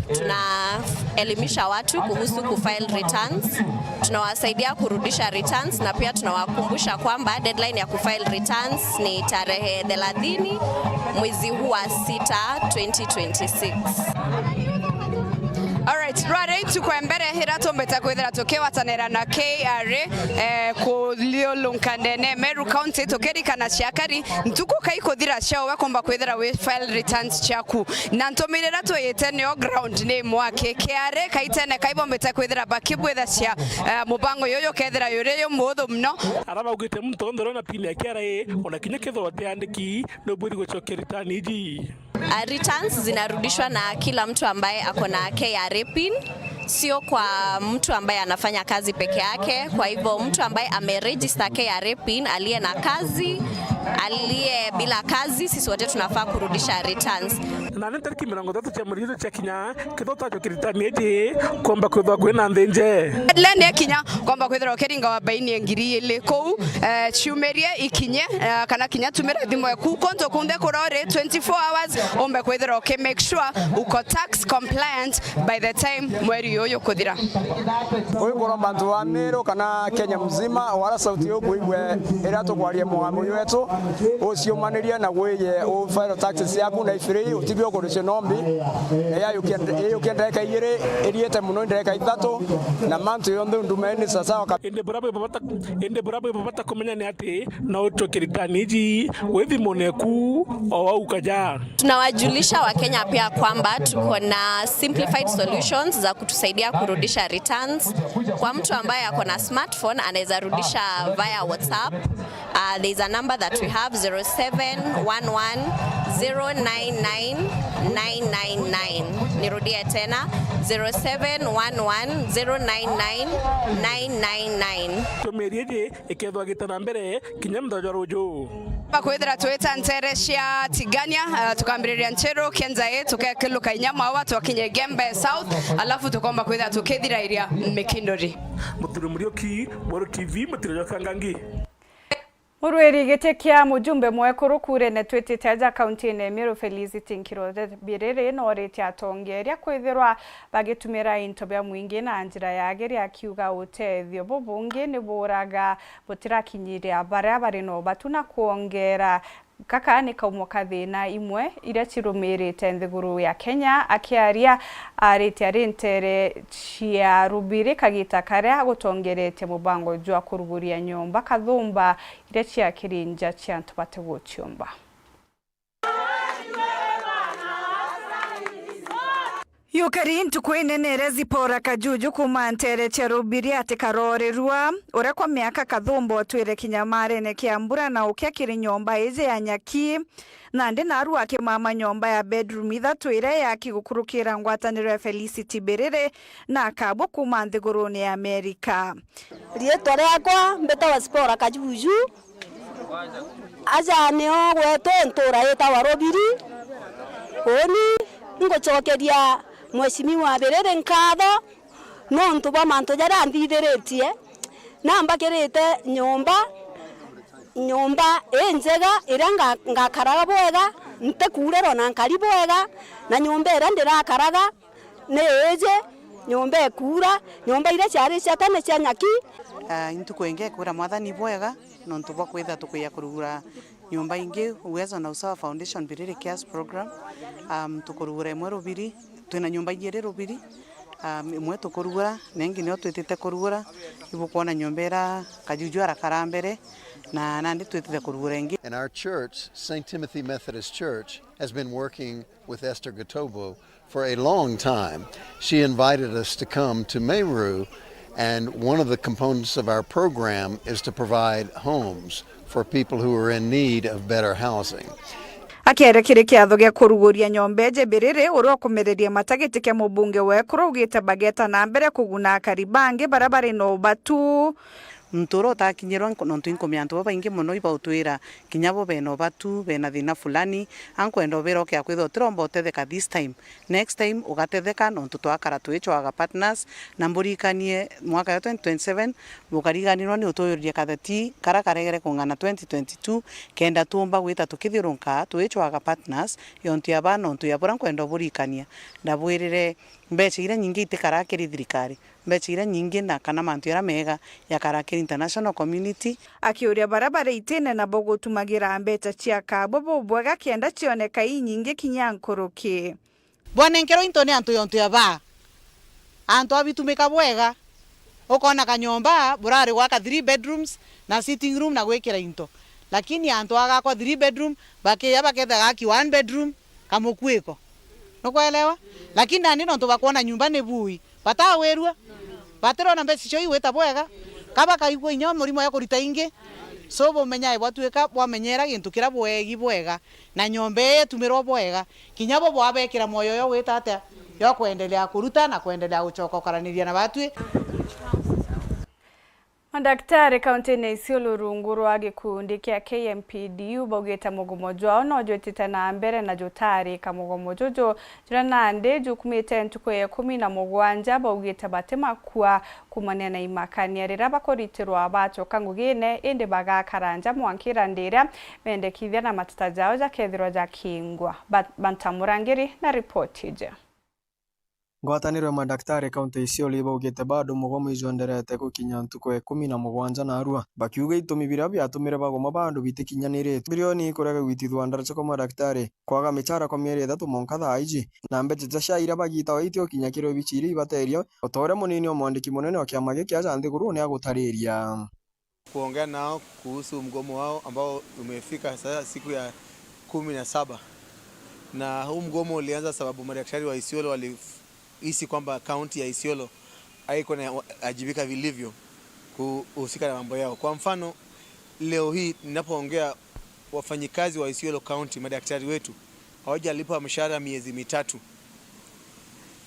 Tunaelimisha watu kuhusu kufile returns, tunawasaidia kurudisha returns, na pia tunawakumbusha kwamba deadline ya kufile returns ni tarehe thelathini mwezi huu wa sita twenty twenty-six. Alright, rwari ntuku ya mbere iria tumbite kwithira tukigwatanira na K R A, eh, kuthiurunka ndene Meru County, tukirikana ciakari ntuku kai kuthira ciao we kumba kwithira wi file returns ciaku. Na ntumiri iria twiyite nio ground ni mwaki. K R A kaitene kai bombite kwithira bakibwithacia, eh, mubango yuyu ukethira yuri yumuhuthu muno. Aria baugite muntu onthe uria na pin ya K R A, ona kinya kethirwa utiandiki, nubwiri gucokia return iji. Ah, returns zinarudishwa na kila mtu ambaye ako na K R A pin, sio kwa mtu ambaye anafanya kazi peke yake. Kwa hivyo mtu ambaye ameregister K R A pin, aliye na kazi, aliye bila kazi, sisi wote tunafaa kurudisha returns. Na ni tariki mirongo ithatu cia mweri uyu ciakinya, kethirwa utacokia return iji, kwomba kwithirwa kwina nthi nje. Deadline yakinya, kwomba kwithirwa ukiringa wa baini ya ngiri ili kuu, eh, ciumirie ikinye, eh, kana kinya tumira thimu eku kuntu kunthe kuria uri twenty-four hours, umbe kwithirwa uki make sure uko tax compliant by the time mweri uyu ukuthira. Uyu kuromba antu ba Meru kana Kenya mzima, wara sauti yukuigwe iria tukwaria mugambo wetu, uciumanirie na wiye u file taxes ciaku na ifiri, utibi ukurucio nombi. Na ya yukia, yukia ndagika igiri, iriite muno ndagika ithatu, na mantu yonthe ndumeni sasawa. Indi buria bwi bata, indi buria bwi bata kumenya ni ati no ucokie return iji wi thimune eku o au kaja. Tunawajulisha Wakenya pia kwamba tuko na simplified solutions za kutusaidia kurudisha returns. Kwa mtu ambaye ako na smartphone, anaweza rudisha via WhatsApp, Uh, there's a number that we have, zero seven one one zero nine nine nine nine nine. Nirudie tena, zero seven one one zero nine nine nine nine nine. Tumirie iji ikethwa gita na mbere kinya muthenya jwa ruju. Bakwithira twita ntere cia Tigania, uh, tukambiriria Ncheru, Kienjai, tukekiluka inya Maua, twakinye Igembe South, alafu tukomba kwithira tukithirairia Mikinduri. Muthuri Muriuki, Weru T V, Mutiro jwa Kangangi. Murwiri giti kia mujumbe mwekuru kurene twitite aja kaunti-ini ya Meru Felicity Nkirothebiriri nooritie atongeria kwithirwa bagitumira into bia mwingi na njira yagiri, akiuga utethio bubungi ni buraga butirakinyiria baria bari na ubatu na kwongera. Gaka ni kaumo ka thina imwe iria cirumirite nthiguru ya Kenya. Akiaria, arite ari ntere cia Rubiri kagita karia gutongeretie mubango jwa kuruguria nyomba kathumba iria ciakiri nja cia antu batiguciumba. Yukari ntuku inene iria Zipora Kajuju kuuma ntere cia Rubiri atikarorirua, uria kwa miaka kathumba utwire kinyamarene kia mbura na ukia kiri nyomba iji ya nyaki. Nandi naru akimama nyomba ya bedroom ithatu iria yaki gukurukira ngwataniro ya Felicity Biriri na akabwa kuuma nthigurune ya Amerika. Riitwa riakwa mbitawa Zipora Kajuju. Aja nio gwetu ntuura yitawa Rubiri. Uuni ngucokeria Mheshimiwa Biriri nkatho nontu bwa mantu jaria anthithiritie. Nambakirite nyomba, nyomba injega iria nga-, ngakaraga bwega, ntikuurerwa na nkari bwega, na nyomba iria ndirakaraga ni iji, nyomba ikuura, nyomba iria ciari cia tene cia nyaki. Ah, intuku ingi ikwira Mwathani bwega nontu bwa kwitha tukwija kurugura nyomba ingi, Uwezo na Usawa Foundation Biriri Cares Program. Um, tukurugura imwe Rubiri, twina nyomba ijiiri Rubiri, um, imwe tukurugura, na ingi nio twitite kurugura. Ibukwona nyomba iria Kajuju arakara mbere, na nandi twitite kurugura ingi. And our church, Saint Timothy Methodist Church, has been working with Esther Gatobo for a long time. She invited us to come to Meru, and one of the components of our program is to provide homes for people who are in need of better housing. Akiaria kiri kiatho gia kuruguria nyomba iji Biriri, uria ukumereria mata giti kia mubunge wa ekuru augite bageta na mbere kuguna akari bangi baria bari na ubatu. Muntu uria utakinyirwa nko-, nontu inkumenya antu babaingi mono ibautwira kinya bo bena ubatu, bena thina fulani, ankwenda ubira ukia kwithirwa utiromba utetheka this time. Next time ugatetheka nontu twakara twicwaga partners, na mburikanie mwaka ya twenty twenty-seven bukariganirwa ni utuyuririe katheti kara karegere kung'ana twenty twenty-two, kenda tuumba gwita tukithiurunka twicwaga partners yontu ya baa nontu ya bura nkwenda uburikania. Ndabwirire mbeca iria nyingi itikara kiri thirikari. Mbeca iria nyingi na kana mantu jaria mega jakara kiri international community. Akiuria baria bari itine nabo gutumagira mbeca cia kaabo bubwega kenda cioneka inyingi kinya nkuruki. Bwanenkerwa into ni antu yontu ya baa. Antu abitumika bwega. Ukona kanyomba burari gwaka three bedrooms na sitting room na gwikira into. Lakini antu agakwa three bedroom, bakiya baketha gaki one bedroom, kamukuiko. Nukwelewa? Lakini nandi nontu bakwona nyumba ni bui, batawirua. Batirona mbeca cio igwita bwega. Ka bakaigua inya murimo ya kurita ingi. So bumenyae bwatuika bwamenyera gintu kiria bwegi bwega. Na nyomba ii itumirwa bwega. Kinya bo bwabekira mwoyo yo gwita atia? Yo kwendelea kuruta na kwendelea gucoka ukaraniria na batwi. Mandagitari kaunti-ini ya Isiolo rungu rwa gikundi kia K M P D U baugite mugomo jwao no jwitite na mbere na jutarika. Mugomo juju juria nandi jukumite ntuku ya ikumi na mugwanja, baugite batimakua kumania na imakania riria bakuritirwa bacoka ngugine, indi bagakara nja mwanka irandi iria mendekithia na mateta jao jakethirwa jakingwa. Ba-, Banta Murangiri na ripoti iji. Ngwataniro ya madakitari kaunti ya Isiolo ibaugite bado mugomo ijwenderete gukinya ntuku ya ikumi na mugwanja narua, bakiuga itumi biria biatumire bagoma bado bitikinyaniritwe. Mirioni ikurega gwitithwa ndaraca kwa madakitari, kwaga michara kwa mieri ithatu mwanka thaa iji, na mbeca cia SHA iria bagitawa itiokinya kiro bici iria ibateria, o ta uria munini o mwandiki munene wa kiama giki aja nthigurune agutariria. Kuongea nao kuhusu mgomo wao ambao umefika sasa siku ya kumi na saba. Na huu mgomo ulianza sababu madaktari wa Isiolo walihisi kwamba kaunti ya Isiolo haikuwa inawajibika vilivyo kuhusika na mambo yao. Kwa mfano, Leo hii ninapoongea, wafanyikazi wa Isiolo County, madaktari wetu, hawajalipwa mshahara miezi mitatu.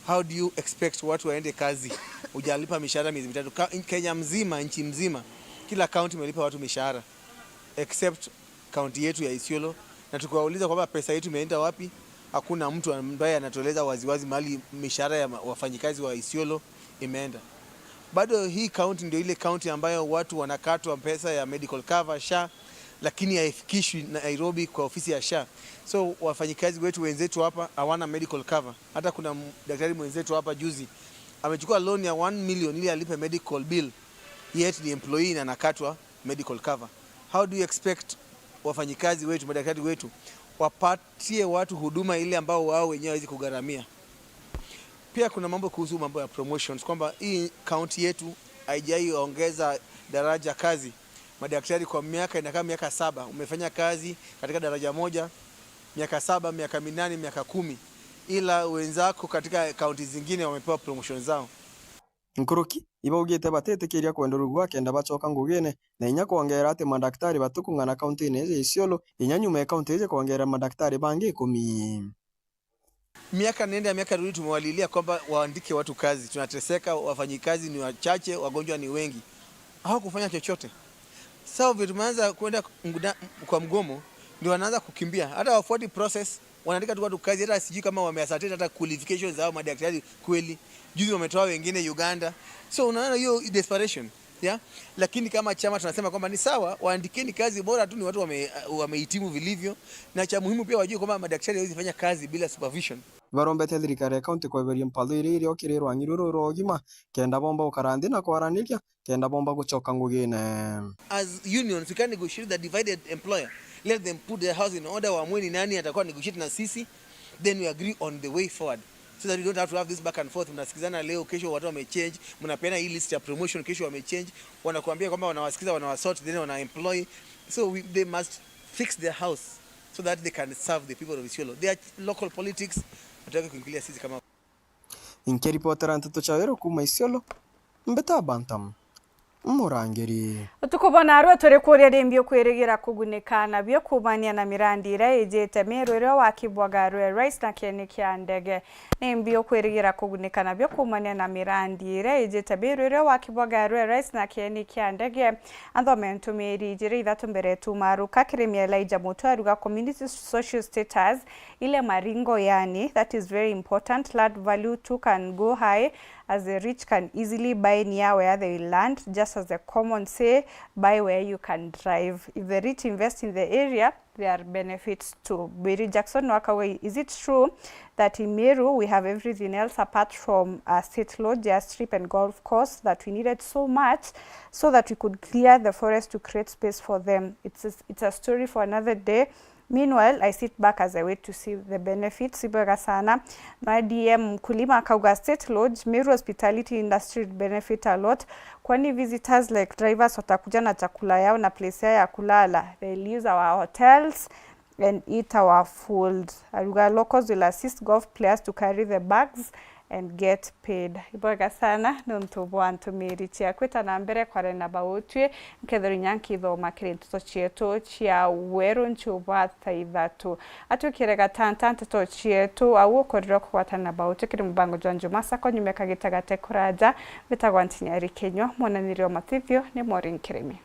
How do you expect watu waende kazi? Hujalipa mishahara miezi mitatu. Ka-, Kenya mzima, nchi mzima, kila county imelipa watu mishahara, except county yetu ya Isiolo. Na tukiwauliza kwamba pesa yetu imeenda wapi, hakuna mtu ambaye anatueleza waziwazi mahali mishahara ya ma-, wafanyikazi wa Isiolo imeenda. Bado hii county ndio ile county ambayo watu wanakatwa pesa ya medical cover, SHA, lakini haifikishwi Nairobi kwa ofisi ya SHA. So, wafanyikazi wetu wenzetu hapa hawana medical cover. Hata kuna m-, daktari mwenzetu hapa juzi amechukua loan ya one million ili alipe medical bill, yet ni employee na anakatwa medical cover. How do you expect wafanyikazi wetu, madaktari wetu, wapatie watu huduma ile ambao wao wenyewe hawezi kugharamia? Pia kuna mambo kuhusu mambo ya promotions, kwamba hii county yetu haijai ongeza daraja kazi. Madaktari kwa miaka, inakaa miaka saba, umefanya kazi katika daraja moja, miaka saba, miaka minane, miaka kumi, ila wenzako katika county zingine wamepewa promotion zao. Nkuruki, ibaugite batitikiria kwenderua gwa kenda bacoka ngugine, na inya kwongera ati madaktari batukung'ana kaunti-ini iji ya Isiolo, inya nyuma ya kaunti iji kwongera madaktari bangi ikumi. Miaka nenda, miaka rudi, tumewalilia kwamba waandike watu kazi. Tunateseka, wafanyikazi ni wachache, wagonjwa ni wengi. Hawakufanya chochote. Sasa vile tumeanza kwenda mguda-, kwa mgomo, ndio wanaanza kukimbia. Hata wafuati process, wanaandika tu watu kazi, hata sijui kama wameascertain hata qualifications za hao madaktari kweli. Juzi wametoa wengine Uganda. So unaona hiyo desperation, yeah? Lakini kama chama tunasema kwamba ni sawa, waandikeni kazi, bora tu ni watu wame-, wamehitimu vilivyo, na cha muhimu pia wajue kwamba madaktari hawezi fanya kazi bila supervision. Barombete thirikari ya kaunti kweberia mpatho iria iri o kiri rwang'i ruru rwa ugima, kenda bomba gukara nthi na kwaraniria, kenda bomba gucoka ngugine. As unions, we can negotiate the divided employer. Let them put their house in order, waamue ni nani atakuwa negotiate na sisi, then we agree on the way forward. So that we don't have to have this back and forth. Mnasikizana leo, kesho watu wamechange, mnapeana hii list ya promotion, kesho wamechange, wanakuambia kwamba wanawasikiza, wanawasort, then wanaemploy. So we, they must fix their house so that they can serve the people of Isiolo. They are local politics, hatutaki kuingilia sisi kama. Nkiripotera nteto cia Weru kuuma Isiolo, mbita Bantam Murangiri. Utuku bwa narua turi kuria, ni mbi ukwirigira kugunika nabio kuumania na mirandi iria ijite Meru iria waki bwa Gaaru Airways na kieni kia ndege? Ni mbi ukwirigira kugunika nabio kuumania na mirandi iria ijite Meru iria waki bwa Gaaru Airways na kieni kia ndege? Anthome ntumiri ijiri ithatu mbere tumaruka. Kirimi Elijah Mutu aruga community social status ile maringo, yani, that is very important. Land value too can go high, as the rich can easily buy near where they land, just as the common say, buy where you can drive. If the rich invest in the area, there are benefits too. Bwiri Jackson Wakaway, is it true that in Meru we have everything else apart from a state lodge, airstrip and golf course that we needed so much so that we could clear the forest to create space for them? It's a, it's a story for another day. Meanwhile, I sit back as I wait to see the benefits. Ibwega sana. Na D M Mkulima akauga, state lodge, Meru hospitality industry benefit a lot. Kwani visitors like drivers watakuja na chakula yao na place yao ya kulala? They'll use our hotels and eat our food. Aruga, locals will assist golf players to carry the bags and get paid. Ibwega sana nontu bwa ntumiri ciaku. Ita na mbere kware na bautwi, nkethirwa inya nkithoma kiri nteto cietu cia Weru nchu bwa thaa ithatu. Atwikire gatanta nteto cietu, au ukorirwa kugwatana na bautwi kiri mubango jwa Njuma Sako nyume kagita gate kuraja. Mbitagwa Ntinyari Kinyua, mwananiri wa matithio ni Maureen Kirimi.